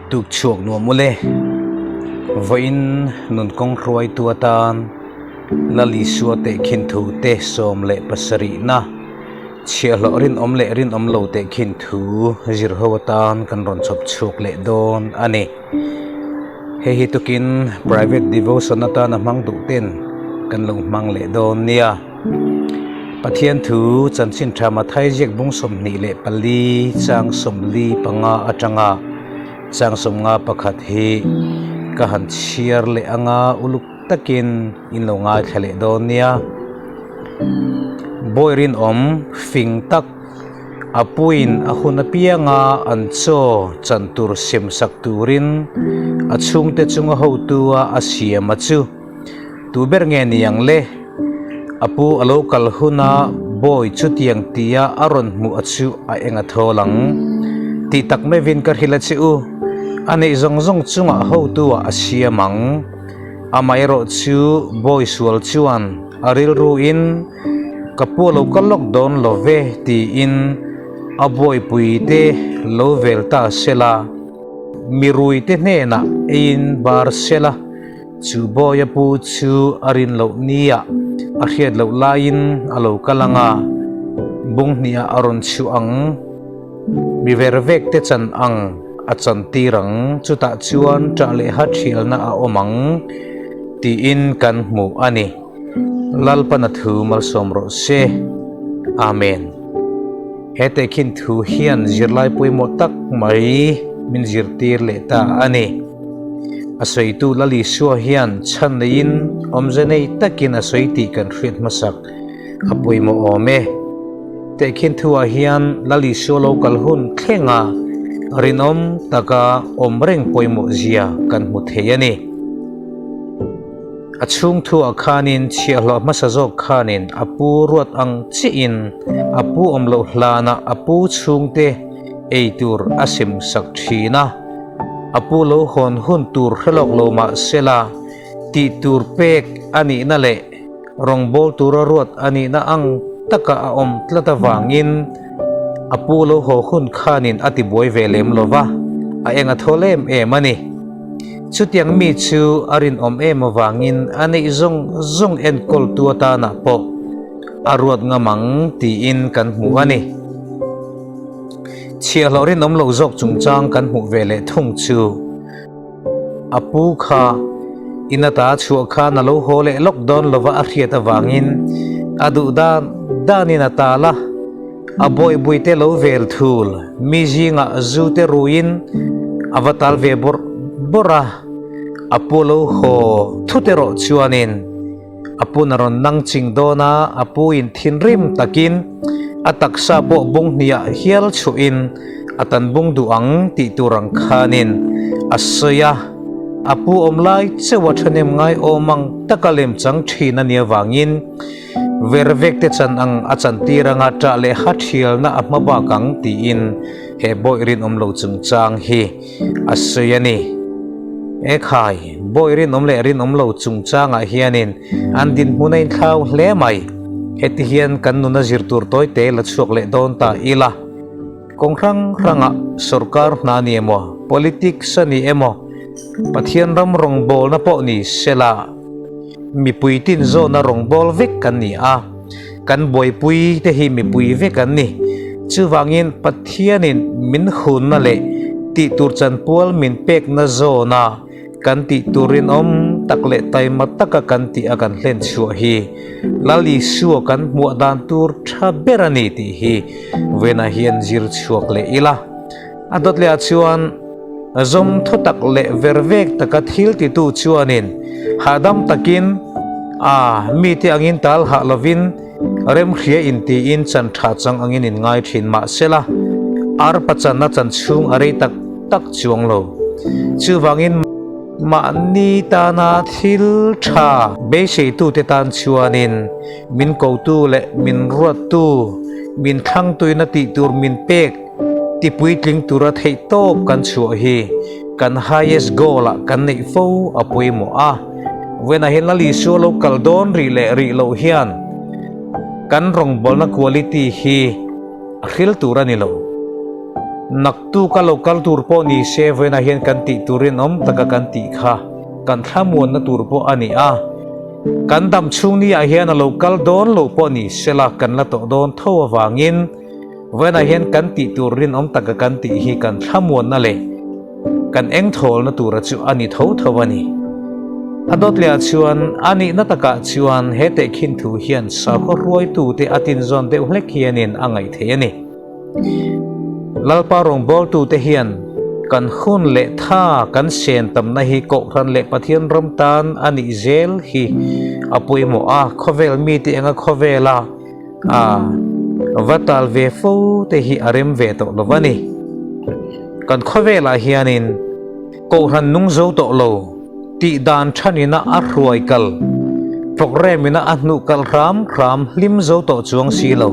Tuk chhuak nuam ule. Vawiin nun kawng hruaitu atan Lal Isua tehkhin thu te 17na chhiahhlawh rinawm leh rinawm lo tehkhin thu zir ho atan kan rawn chhawp chhuak leh dawn a ni. Hei hi tukin private devotion atana hmang duh ten kan lo hmang leh dawn nia. Pathian thu chanchin tha Mathai ziak bung 24 chang 45 atanga chang 51 hi ka han chhiar leh anga uluk takin in lo ngaithla leh dawn nia. Bawi rinawm fing tak a puiin a hun apianga an chaw chan tur sem sak turin a chhungte chunga hotu a a siam a chu. Tu ber nge ni ang le? A pu a lo kal huna bawi chutiang tia a rawn hmuh a chu a eng a thawl ang. Tih tak mevin ka hrilh a che u, a neih zawng zawng chungah hotu ah a siam ang. Amaherawh chu bawi sual chuan a rilru in ka pu a lo kal lawk dawn lo ve tiin a bawipui te lo vel ta sela, mirui te hnenah eiin bar sela. Chu Bawia pu chu a rin loh nia a hriat loh laiin a lo kal ang a, bung hniah a rawn chhuah ang, mi ver vek te chan ang a chan tir ang, chutah chuan ṭah leh ha ṭhialna a awm ang tiin kan hmu a ni. Lalpan a thu malsawm rawh se. Amen. He tehkhin thu hian zirlai pawimawh tak mai min zirtir leh ta a ni. A sawitu Lal Isua hian chhan neiin awmze nei takin a sawi tih kan hriat hmasak a pawimawh awm e. Tehkhin thuah hian Lal Isua lo kal hun thlenga rinawm taka awm reng pawimawh zia kan hmu thei a ni. A chhung thuah khanin chhiahhlawh hmasa zawk khanin a pu ruat ang chiahin a pu awm loh hlanah a pu chhungte ei tur a sem sak thin a. A pu lo hawn hun tur hre lawk lo mah sela, tih tur pek a nihna leh rawngbâwl tura ruat a nihna ang taka a awm tlat avangin a pu lo haw hun khanin a tibuai ve lem lo va, a eng a thawl em em a ni. Chutiang mi chu a rinawm em avangin a neih zawng zawng enkawltu atanah pawh a ruat ngam ang tiin kan hmu a ni. Chhiahhlawh rinawm lo zawk chungchang kan hmuh ve leh thung chu a pu kha in ata chhuah khan a lo haw leh lawk dawn lova a hriat avangin a duh dan danin a tal a, a bawihbui te lo vel thul mi zingah zu te ruiin a va tal ve bawrh bawrh a, a pu lo haw thut erawh chuanin A pun a rawn nang ching dawn a, a pu in thinrim takin a taksa pawh bung hniah hial chhuahin a tan bung duh ang tih tur ang khanin a sawi a. A pu awm lai chauh a thahnem ngai awm ang taka lem chang thin a nih avangin vervek te chan ang a chantir anga ṭah leh ha ṭhialna a hma bak ang tiin he bawih rinawm lo chungchang hi a sawi a ni. Ekhai, bawi rinawm leh rinawm lo chungchangah hianin an dinhmun a inthlau hle mai. Heti hian kan nuna zir tur tawi te la chhuak leh dawn ta ila. Kawng hrang hrangah sorkar hna ni emaw, politics a ni emaw, Pathian ram rawngbawlna pawh ni sela, mipui tin zawna rawngbâwl vek kan ni a, kan buaipui te hi mipui vek an ni. Chuvangin Pathianin min hunna leh tih tur chanpual min pekna zawna kan tih tur rinawm tak leh taima taka kan tih a kan hlen chhuah hi Lal Isua kan hmuah dan tur tha ber a ni tih hi Vena hian zir chhuak leh ila. A dawt leh ah chuan zawm thaw tak leh ver vek taka thil titu chuanin hahdam takin a mite angin tal hah lovin remhria intiin chan tha chang angin in ngai thin mahsela arpa chan a chan chhung a rei tak tak chuang lo. Chuvangin mahni tana thil tha beiseitute tan chuanin min kotu leh min ruattu min thlangtuina tih tur min pek Tipuitling tura theih tawp kan chhuah hi kan highest goal ah kan neih fo a pawimawh a. Vawiinah hian Lal Isua lo kal dawn rih leh rih loh hian kan rawngbawlna quality hi a hril tur a ni lo. Naktuk a lo kal tur pawh ni se vawiinah hian kan tih tur rinawm taka kan tih kha kan thlamuanna tur pawh a ni a. Kan dam chhung ni ah hian a lo kal dawn lo pawh ni sela kan la tawh dawn tho avangin vawiinah hian kan tih tur rinawm taka kan tih hi kan thlamuanna leh kan engthawlna tura chu a ni tho tho a ni. A dawt leh ah chuan a nihna takah chuan he tehkhin thu hian sakhaw hruaitute a tinzawn deuh hlek hianin a ngaih theih a ni. Lalpa rawngbawltute hian kan hun leh tha kan sen tamna hi Kohhran leh Pathian ram tan a nih zel hi a pawimawh a, khawvel mite anga khawvela a va tal ve fo te hi a rem ve tawh lo a ni. Kan khawvelah hianin Kohhran nung zo tawh lo tih dan thanina a hruai kal, programme ina a hnuh kal hram hram hlim zo tawh chuang si lo.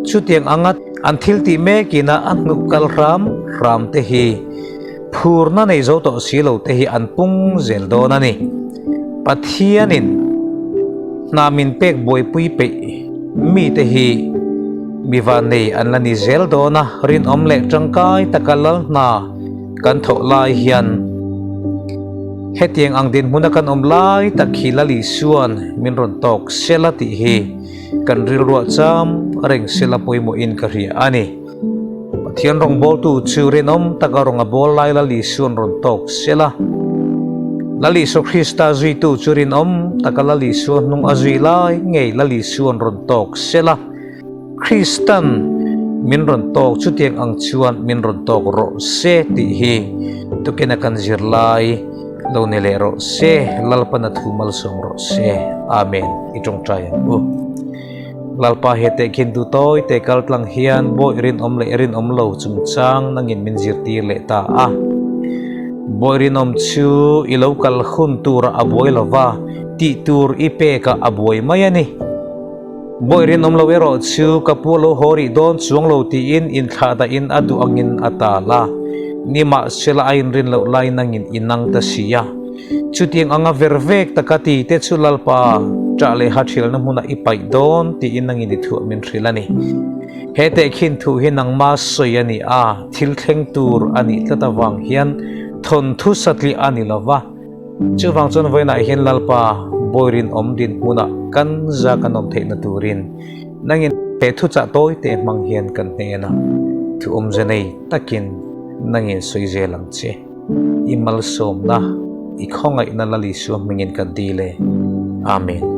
Chutiang anga an thil tih mek ina a hnuh kal hram hram te hi phurna nei zo tawh si lo te hi an pung zel dawn a ni. Pathianin hna min pek buaipui peih mite hi mi vannei an la ni zel dawn a, rinawm leh tangkai taka lal hna Kan thawh lai hian hetiang ang dinhmuna kan awm lai tak hi Lal Isuan min rawn tawk sela tih hi kan rilruah cham reng sela pawimawhin ka hria a ni. Pathian rawngbawltu chu rinawm taka rawn a bawl lai Lal Isuan rawn tawk sela. Lal Isua Krista zuitu chu rinawm taka Lal Isua hnung a zui lai ngei Lal Isuan rawn tawk sela. Kristan min rawn tawk chutiang ang chuan min rawn tawk rawh se tih hi tukina kan zirlai lo ni leh rawh se, Lalpana thu malsawm rawh se. Amen. I tawngtai ang u. Lalpa he tehkhin du tawi te kal tlang hian bawi rinawm leh rinawm lo chungchang nangin min zirtir leh ta a. Bawi rinawm chu i lo kal hun tura a buai lova, tih tur i pekah a buai mai a ni. Bawi rinawm lo erawh chu ka pu lo haw rih dawn chuang lo tiin inthlah dahin a duh angin a tal a, nimahsela a inrin loh lai nangin i nang ta si a. Chutiang anga ver vek taka ti te chu Lalpa ṭah leh ha ṭhialna hmunah i paih dawn tiin nangin i thuah min hrilh a ni. He tehkhin thu hi nangma sawi a ni a, thil thleng tur a nih tlat avang hian thawnthu satliah a ni lo va. Chuvang chuan vawiinah hian Lalpa bawi rinawm dinhmunah kan za kan awm theihna turin nangin he thuchah tawi te hmang hian kan hnenah thu awmze nei takin nangin sawi zel ang che. I malsawmna, i khawngaihna Lal Isua hmingin kan dil e. Amen.